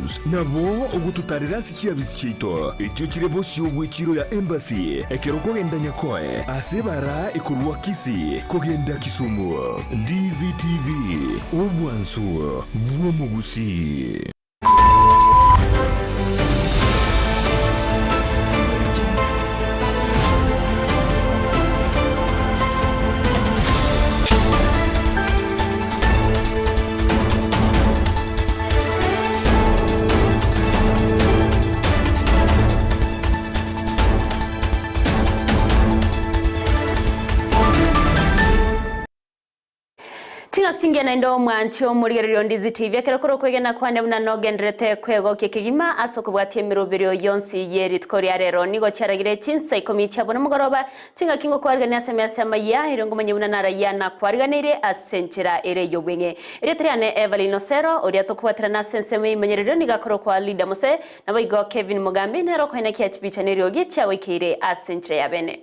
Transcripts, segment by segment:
News. Nabo ogototarera ase chiabisi chiaito, echio chire bosio bw'echiiro ya Embassy, ekero okogenda Nyakoe, ase ebara ekorwa Kisii kogenda Kisumu. Ndizi TV, obwansu bw'omogusii. Ching'aki chingiya naende omwanchi omorigereria o Ndizi TV, ekero kore okwegena kwane buna nogendererete kwegokia kegima ase okobwatia emeroberio yonsi ye rituko ria rero. Nigo chiaragire chinsa ikomi chia bono mogoroba, ching'aki ngokwarigania ase emesa y'amayia, erio ngomanye buna narayia nakwariganeire ase enchera ere y'obweng'e. Erieta riane Evelyn Osero, oria tokobwaterana ase ensemo y'eimenyererio nigo akorokwa Leader Mose, naboigo Kevin Mogambi nere okoenekia chipicha na eriogi chiagoikeire ase enchera ya bene.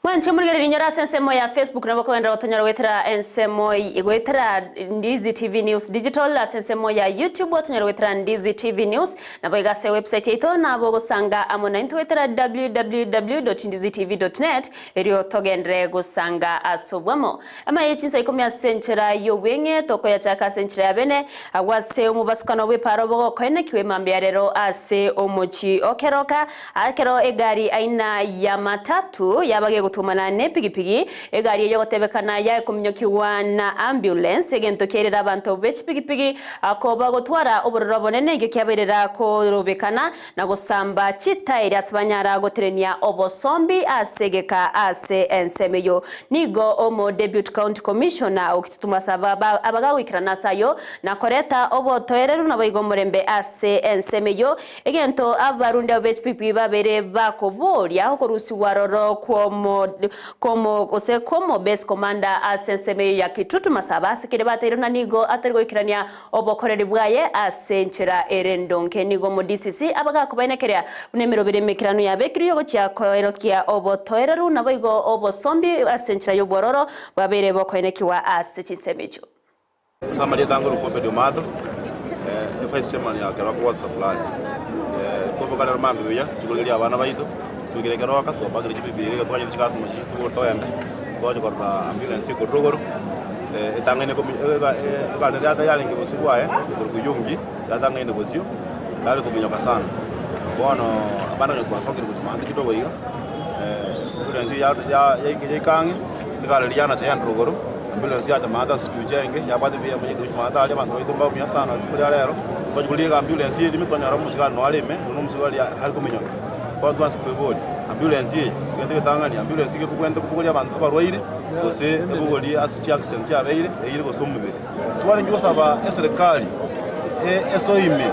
Mwanche omorigereria inyore ase ensemo ya Facebook nabo okogenderera gotonyora goetera ensemo goetera Ndizi TV News Digital ase ensemo ya YouTube otonyore goetera Ndizi TV News nabo iga ase website yaito nabo ogosanga amo naintwe goetera www.ndizitv.net erio togenderere gosanga ase obwamo. Amaye chinsa ikomi ase enchera y'obweng'e, tokoyachaka ase enchera ya bene, agwo ase omobasukano bw'epaaro bogokoenekigwa emambia ya rero ase omochie o Keroka, ekero egari aina ya matatu yaba gegotumana nepigipigi, egari eyio gotebekana yakominyokigwa na ambulance, egento kiairera abanto be chipigipigi koba gotwara obororo obonene ekio kiabairera korobekana na gosamba chitairi ase banyara gotenenia obosombi ase egeka ase ensemo eyio. Nigo omo Deputy County Commissioner o Kitutu Masaba abagagoikerana ase ayio na koreta obotoereru naboigo omorembe ase ensemo eyio, egento abarundi abo b'echipigipigi babeire bakoboria okorusigwa aroro kw'omo kw'omo gose kw'omo base commander ase ensemo eyio ya Kitutu Masaba ase kere bateirwe na nigo atari goikerania Obokoreri bwaye ase enchera ere endonge nigo omo-DCC abagakobaenekeria buna emeroberi emekeranu yabekirwe y'ogochia koerokia obotoereru naboigo obosombi ase enchera y'obwororo bwabeire bokoenekigwa ase chinsemo echio. Ase amarieta ange orokwa Obedi Omatho, evice chairman ya Keroka Water Supply. Twaboka rero mambia buya, tochikorigereria abana baito, twaikire Keroka twabakire chipikipiki iga twanyete chicustomer chiaito tobore togende, twacha korora ambulance ekorwa rogoro. Etang'aine egari riria yarenge bosio bwaye ekorokwa Yongi, yatang'aine bosio, yare kominyoka sana. Bono abande onye twasokire gochia maate kidogo iga, ambulance yaika ang'e, egari riria yanacha yaenda rogoro, ambulance yacha maate ase chibicha enge, yabwate buya emanyete gochia maate aria, abanto baito mbaumia sana rituko ria rero, twachia korigia iga ambulance erime twanyora omosigari noyo are ime, oyo na omosigari are kominyokia. Bono twansa koeboria, ambulance eye, egento egetang'ani, ambulance gekobwenta kobogoria abanto abarwaire. gose ebogorie ase chiaccident chiabeire, eire gose omobere. Twarenge gosaba eserekari esoime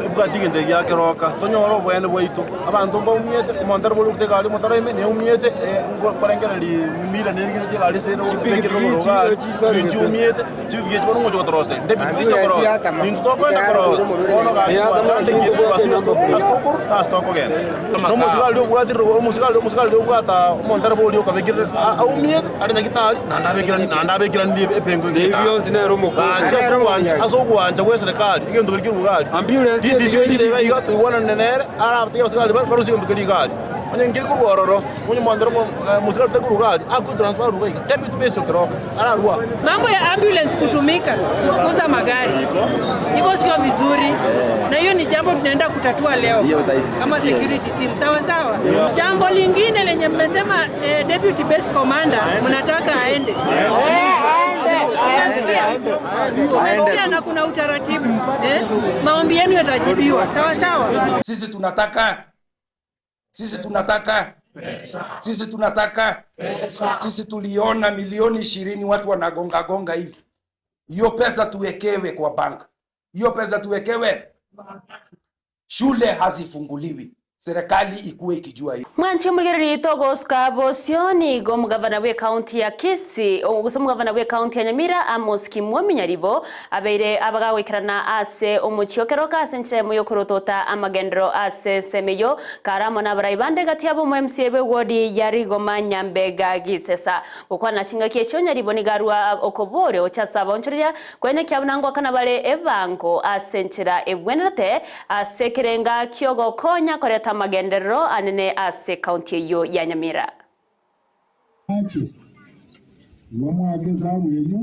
ebwati egento eke gia keroka, tonyore oboene bwaito. Abanto mbaumiete, omonto tari borokire egari omotaro ime neumiete nkorengereria mira nerigeretie egari ase ere ebekire rogoro iga aria, chibinto chiumiete, chibinto echi bono ngocha gotoroseria, David toise korosia, ninto tokoenda korosia, bono gaki twachandekire twasire ase tokorwa na ase tokogenda. Na omosigari obwatire omosigari omosigari obwata omontereba oria okabekire aumiete are nyagitari naende abekerani naende abekeranirie epengo Ebi bionsi nere omokungu. Gaki ase ogwancha ase ogwancha gw'eserekari egento keria kerwe iga aria. Ambulance DCC oikire iga iga toigwanane nere arabatebi abasigari barusie egento keria iga aria. Onye nkeri korwa ororo onye omontereba omosigari tari korwa iga aria akwe transfer arwe iga iga deputy base o Keroka ararwe abwo. Mambo ya ambulance kutumika kufukuza magari hivyo sio vizuri, na hiyo ni jambo tunaenda kutatua leo kama security team, sawa sawa. Jambo lingine lenye mmesema eh, deputy base commander mnataka aende Tumesikia, tumesikia na kuna utaratibu eh? Maombi yenu yatajibiwa sawa sawa. Sisi tunataka sisi tunataka pesa. Sisi tunataka pesa. Sisi tuliona milioni 20 watu wanagonga gonga hivi, hiyo pesa tuwekewe kwa bank, hiyo pesa tuwekewe. Shule hazifunguliwi. Serikali ikuwe ikijua hiyo. Mwanche omorigereria togosuka bosio nigo omogavana bwe ekaunti ya Kisii gose omogavana bwe ekaunti ya Nyamira Amos Kimwami Nyaribo abeire abagagoikerana ase omochie o Keroka ase enchera emo yokorotota amagenderero ase ensemo eyio kare amo nabarai bande gati yabo omo MCA bwe ward ya Rigoma Nyambega Gisesa. Gokwana chingaki echio Nyaribo nigo arua okoboria gochia ase abaonchoreria Koenekia buna ngoakana bare ebango ase enchera egwenerete ase ekerenga ki'ogokonya koreta amagenderero anene ase ekaunti eyio ya Nyamira. Ache, igo moake esabu eyio,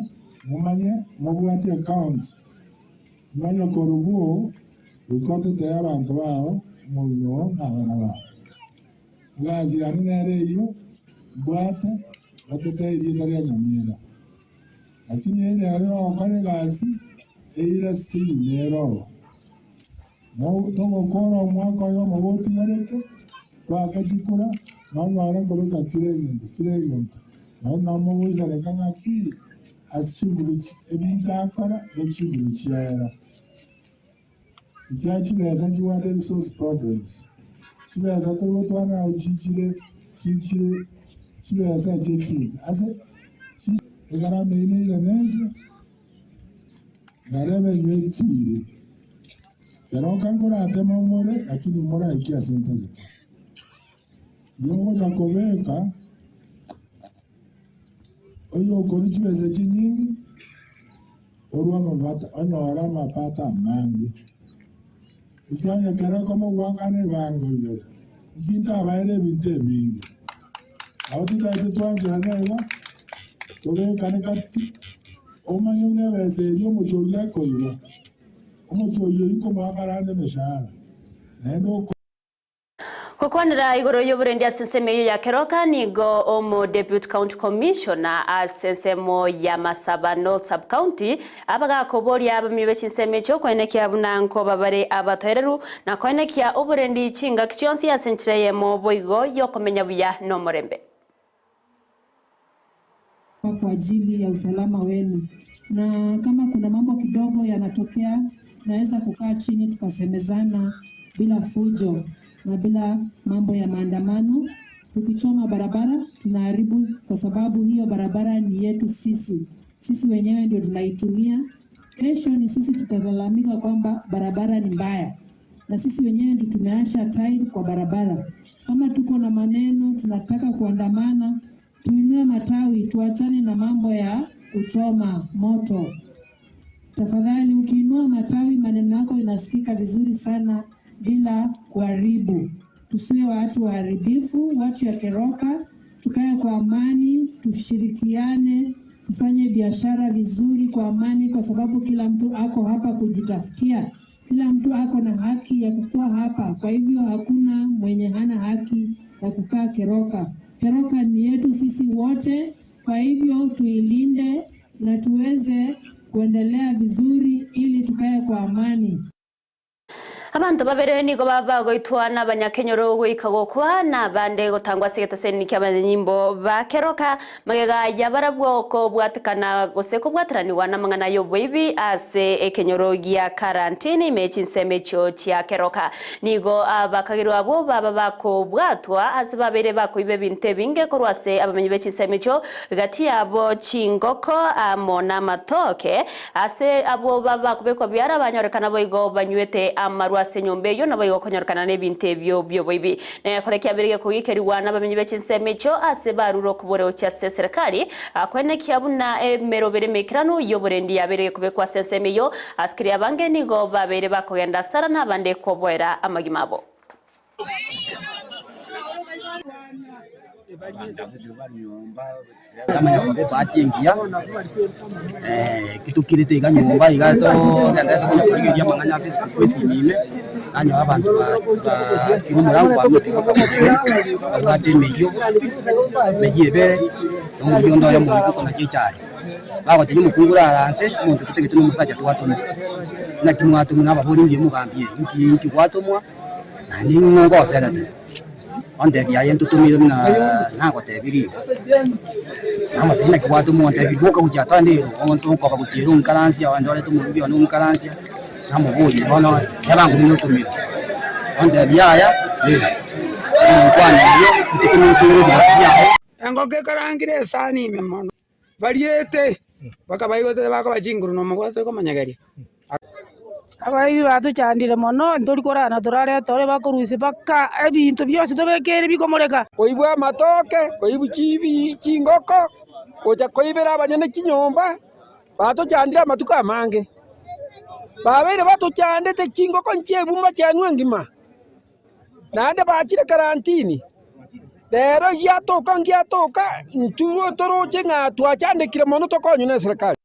momanye mobwate account, momanye korwa goika otetee abanto bao, omong'ina oo, na abana bao. Egasi yane nere eyio, mbwate, batetee erieta ria Nyamira. Lakini ere ere ogokora egasi eira still nere oo. Togokora omwaka oyomo gotigarete, toake chikura, nonyore nkobeka kera egento, kera egento. Naende nabo mogoisaneka ng'aki ase chinguru ebinto akora ne chinguru chiaera. Ekiagera chibesa nchibwate resource problems, chibesa togotwana chichire chichire chibesa echio chinke ase egarama eyio neirane ense na revenue etiire. Keroka nkorateme more lakini moraike ase ntagete. Igo ogocha kobeka oyokorwa chibesa chinyinge. Orue amabata, onyore amapato amange. Ekiagera ekero okomogoakana ebango igoro, inki ntabaere ebinto ebinge? Nabo totagete twancherane iga, tobekane gati, omanye buna ebesa eria omochie oyio akoiba, omochie oyio oyio nkomoakana ande emeshahara, naende oko. Gokwanera igoro y'oborendi ase ensemo eyio ya Keroka nigo omo Deputy County Commissioner ase ensemo ya Masaba North Sub County abagakoboria abamenyi be chinsemo echio koenekia buna nkoba bare abatoereru na koenekia oborendi chingaki chionsi ase enchera eyemo boigo yokomenya buya nomorembe. Kwa ajili ya usalama wenu, na kama kuna mambo kidogo yanatokea, tunaweza kukaa chini tukasemezana bila fujo na bila mambo ya maandamano. Tukichoma barabara tunaharibu, kwa sababu hiyo barabara ni yetu sisi, sisi wenyewe ndio tunaitumia. Kesho ni sisi tutalalamika kwamba barabara ni mbaya, na sisi wenyewe ndio tumeasha tairi kwa barabara. Kama tuko na maneno tunataka kuandamana, tuinue matawi, tuachane na mambo ya kuchoma moto. Tafadhali, ukiinua matawi maneno yako inasikika vizuri sana bila kuharibu. Tusiwe watu waharibifu, watu ya Keroka, tukae kwa amani, tushirikiane, tufanye biashara vizuri kwa amani, kwa sababu kila mtu ako hapa kujitafutia. Kila mtu ako na haki ya kukua hapa. Kwa hivyo hakuna mwenye hana haki ya kukaa Keroka. Keroka ni yetu sisi wote, kwa hivyo tuilinde na tuweze kuendelea vizuri ili tukae kwa amani. Abanto babere nigo babagoitwa n'abanyakenyoro goika gokwa na abande gotangwa ase egetaseni ki'abanyanyimbo ba Keroka magega yabarabwo kobwatekana gose kobwateraniwa n'amang'ana y'oboibi ase ekenyoro gia Karantini ime chinsemo echio chia Keroka. Nigo abakagerwa abwo baba bakobwatwa ase babeire bakoiba ebinto ebinge korwa ase abamenyi be chinsemo echio gati yabo chingoko amo namatoke Ase abwo bakobekwa biara banyorekana boigo banywete amarwa ase enyomba eyio, naboigo konyorekana nebinto ebio bi'oboibi. Negekore kiabere gekogikerigwa nabamenyi be chinsemo echio ase barure okobora gochia ase eserekari, koenekia buna emeroberi emeikeranu y'oborendi yabeire gekobekwa ase ensemo eyio. Asikeri abange nigo babeire bakogenda asara na abande koboera amagima abo. Yamanya koba ebahati engiya, tokirete iga nyomba iga togenderete konya korigereria amang'ana a Facebook esimi ime, nanyora abanto baakire omorango bamwete babwate emeyio, emeyio ebere, na omoyio onde oyomo oria okonacha echae. Bagotebia omokungu rara nse, omonto totagete na omosacha twatomwa. Naki mwatomwa nababori mbuya mogambi inki inki gwatomwa? Naende ning'o ngoserete? Ontebia aye ntotomire buna nagotebirie igo. Namotebia naki gwatomwa ontebia boka gochia twende ero onsi okoba gochia ero onkaransie aye ndorete omorugi one onkaransia, namoboria bono teba ng'o buna otomire. Ontebia, Yaya, omonkwana oyio, intwe tomoitere ebigoti biaye. Engoko ekarangire esani ime mono, bariete, bakabaigotera bakoba chinguru na omogwate okomanyegeria. Abaibi batochandire mono, ntori korara torarete ore bakorusia mpaka ebinto bionsi tobekeire bikomoreka. Koibwa amatoke, koibwa chibi chingoko, gocha koibera abanyene chinyomba, batochandire amatuko amange. Babeire batochandete chingoko nchiebuma chianwe engima, naende bachire karantini. Rero giatoka ngiatoka, intwe toroche ng'a twachandekire mono tokonywe na eserekari.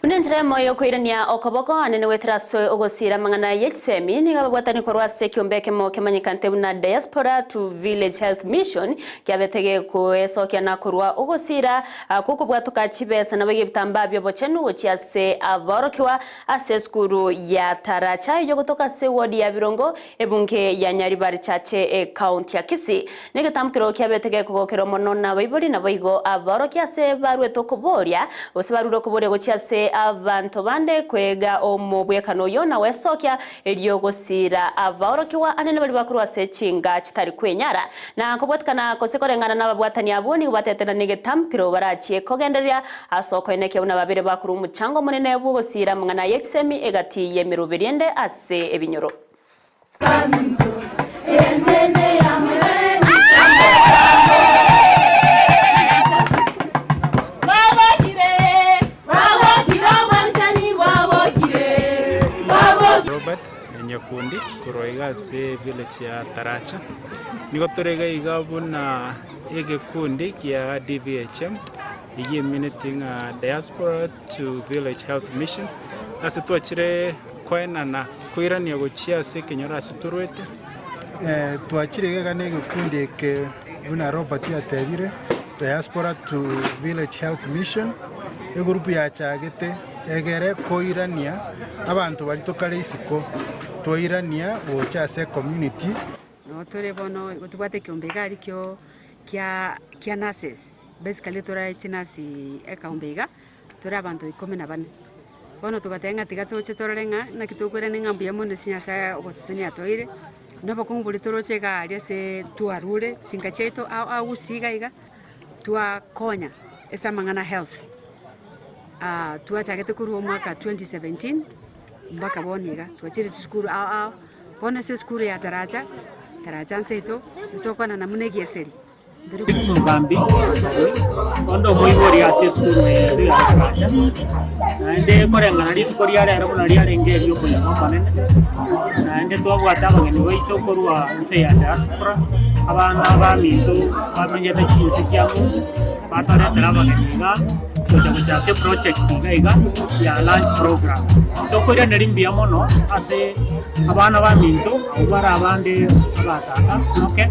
Buna enchera eyemo y'okoirania okoboko ane nigoetera ase ogosiira amang'ana ye chisemi, nigo ababwatani korwa ase ekiombe ekemo kemanyekante buna Diaspora to Village Health Mission kiabete gekoesokia na korwa ogosiira kw'okobwatoka chibesa naboigo ebitambaa bi'obochenu gochia ase aborokigwa ase esukuru ya Taracha eyio gotoka ase eward ya Birongo ebunge ya Nyaribari Chache ecounty ya Kisii. Negetamkero kiabete gekogokerwa mono nabaibori naboigo abaorokia ase barwete okoboria, gose barure okoboria gochia ase abanto bande kwega omobwekano oyo na gwesokia erio gosiira abaorokigwa anene baria bakorwa ase chinga chitari kwenyara. Na kobwatikana gose koreng'ana nababwatani abwo nigo batetena negetamkero barachie kogendereria ase okoenekia buna babere bakorwa omochango omonene bw'ogosiira amang'ana ye chisemi egati y'emeroberi ende ase ebinyoro. Robert Nyakundi korwa iga ase village ya Taracha. Nigo tore iga iga buna egekundi kia DVHM eyio emineti ng'a Diaspora to Village Health Mission ase twachire koenana koirania gochia ase ekenyoro ase torwete. Twachire iga iga na egekundi eke buna Robert atebire, Diaspora to Village Health Mission, egurupu yachagete egere koirania abanto baria tokare isiko, twairania gocha ase ecommunity. Nabo tore bono igo tobwate ekeombe iga aria kio kia kia nurses, basically tore chinurse ekaombe iga, tore abanto ikomi na bane. Bono togateba ng'a tiga toche torore ng'a naki tokoirana ng'a mbuya mono ase Nyasaye ogotusenia atoeire, na obokong'u boria toroche iga aria ase twarure chinka chiaito ao ao gusii iga iga, twakonya ase amang'ana health. Twachagete korwa omwaka 2017 mpaka bono iga, twachire chisukuru ao ao, bono ase esukuru ya Taracha, Taracha nseito, ntokwanana buna egieseri. Omogambi onde omoibori ase esukuru eye yaito ya Taracha, naende koreng'ana rituko ria rero buna riarenge erio omoyega omonene, naende twabwate abageni baito korwa ense ya diaspora, abana abaminto bamenyete chinse chiabo, batoretera abageni iga, gocha gochaka eproject iga iga ya lunch program. Tokoiraneria mbuya mono ase abana baminto abwo bare abande abatata moke,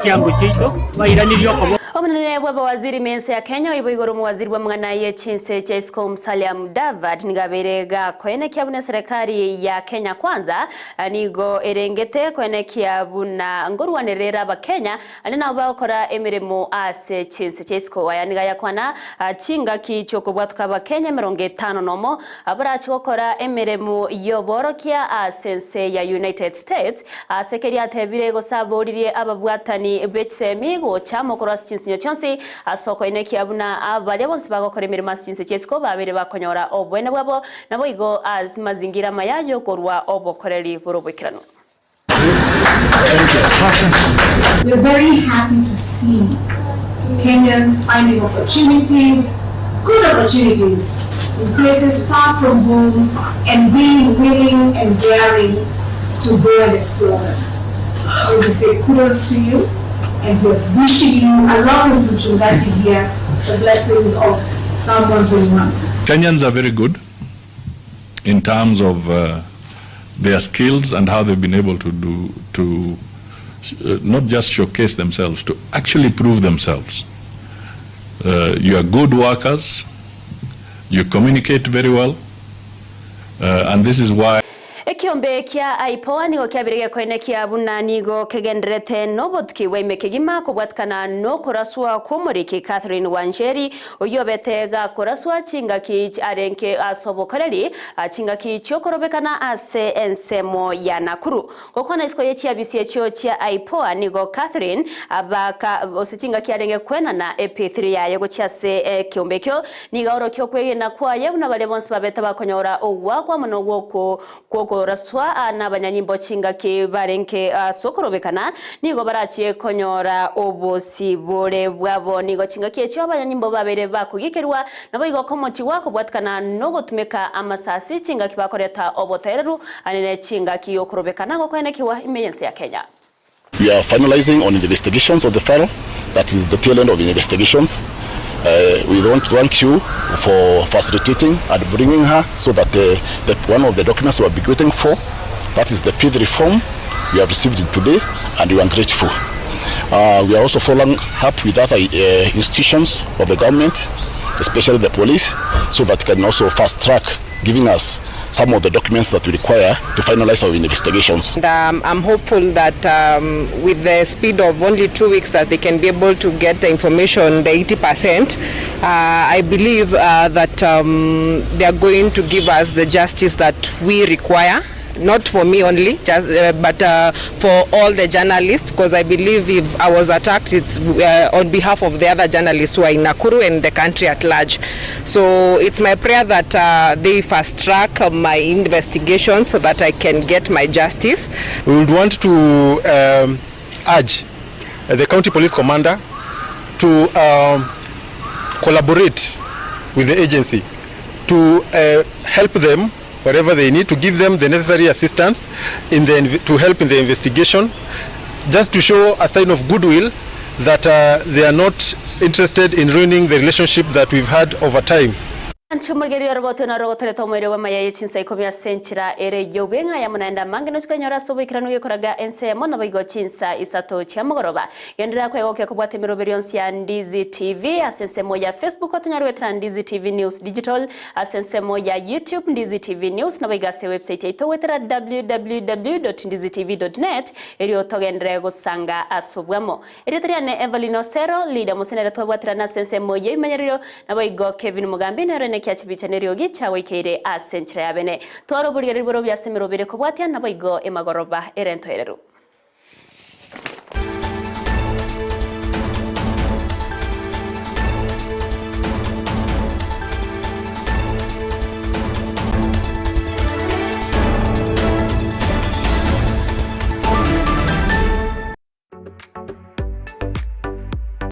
chiango chiaito bairanirie okoboko. Omonene bw'abawaziri mense ya Kenya oibo igoro omowaziri bw'amang'ana ye chinse chia isiko Musalia Mudavadi nigo abeire gakoenekia buna eserekari ya Kenya Kwanza nigo erengete koenekia buna ngorwanerera abakenya Ande nabo bagokora emeremo ase chinse chia isiko. Aya nigo ayakwana chingaki chi'okobwatoka Abakenya emerongo etano nomo abarachie gokora emeremo y'oborokia ase ense ya United States. Ase keria atebire gose aboririe ababwatani be chisemi gocha amo korwa ase chinsinyo chionsi ase okoenekia buna baria bonsi bagokora emeremo ase chinse chia isiko babeire bakonyora oboene bwabo naboigo ase mazingira amaya y'okorua obokoreri bore oboikeranu. We're very happy to see Kenyans finding opportunities, good opportunities, in places far from home and being willing and daring to go and explore them. So we say kudos to you and we're wishing you, along with Mchungaji here, the blessings of Psalm 121. Kenyans are very good in terms of uh, their skills and how they've been able to do to uh, not just showcase themselves, to actually prove themselves. Uh, you are good workers, you communicate very well, uh, and this is why. Ekeombe kia IPOA nigo kiabeire gekoenekia buna nigo kegendererete nobotuki bwa ime kegima kobwatikana nokoraswa kw'omoriki Catherine Wanjeri oyio obete gakoraswa chingaki arenge ase obokoreri chingaki chiokorobekana ase ensemo ya Nakuru. Gokwana isiko ye chiabisi echio chia IPOA nigo Catherine abaka gose chingaki arenge kwenana epithiri yaye gochia ase ekeombe ekio Nigo aorokia okwegena kwaye buna baria bonsi babete bakonyora ogoakwa amo nogw'oko kw'okoraswa nabanyanyimbo chingaki barenge ase okorobekana, nigo barachie konyora obosibore bwabo. Nigo chingaki echio abanyanyimbo babeire bakogikerwa, naboigo komochigwa kobwatikana nogotumeka amasasi chingaki bakoreta obotoereru anene chingaki y'okorobekana gokoenekigwa ime y'ense ya Kenya. We are finalizing on investigations of the file, that is the tail end of investigations. Uh, we want to thank you for facilitating and bringing her so that uh, the, one of the documents we have been waiting for, that is the P3 form, we have received it today and we are grateful. Uh, we are also following up with other uh, institutions of the government, especially the police, so that can also fast track giving us some of the documents that we require to finalize our investigations. And um, I'm hopeful that um, with the speed of only two weeks that they can be able to get the information, the 80%, uh, I believe uh, that um, they are going to give us the justice that we require not for me only, just, uh, but uh, for all the journalists, because I believe if I was attacked, it's uh, on behalf of the other journalists who are in Nakuru and the country at large. So it's my prayer that uh, they fast track my investigation so that I can get my justice. We would want to um, urge the county police commander to um, collaborate with the agency to uh, help them wherever they need to give them the necessary assistance in the to help in the investigation just to show a sign of goodwill that uh, they are not interested in ruining the relationship that we've had over time. Anche omorgerio orogoto noro ogotoreta omoerio bw'amaya ye chinsa ikomi ase enchera ere y'obweng'a aya naende amange nochikanyora ase oboikeranu gekoraga ensemo naboigo chinsa isato chia mogoroba. Genderera kwegokia kobwata emeroberio yonsi ya Ndizi TV ase ensemo ya Facebook otonyare goetera Ndizi TV News Digital ase ensemo ya YouTube Ndizi TV News naboigo ase website yaito goetera www.ndizitv.net erio togenderere gosanga ase obwamo. Erieta riane Evelyn Osero, leader mosenere twabwaterana ase ensemo y'ebimanyererio naboigo Kevin Mugambi nere nekia chibicha neriogi chiagoikeire ase enchera ya bene. Twara oborigereria bore obuya ase emerobere kobwatia naboigo emagoroba ere entoereru.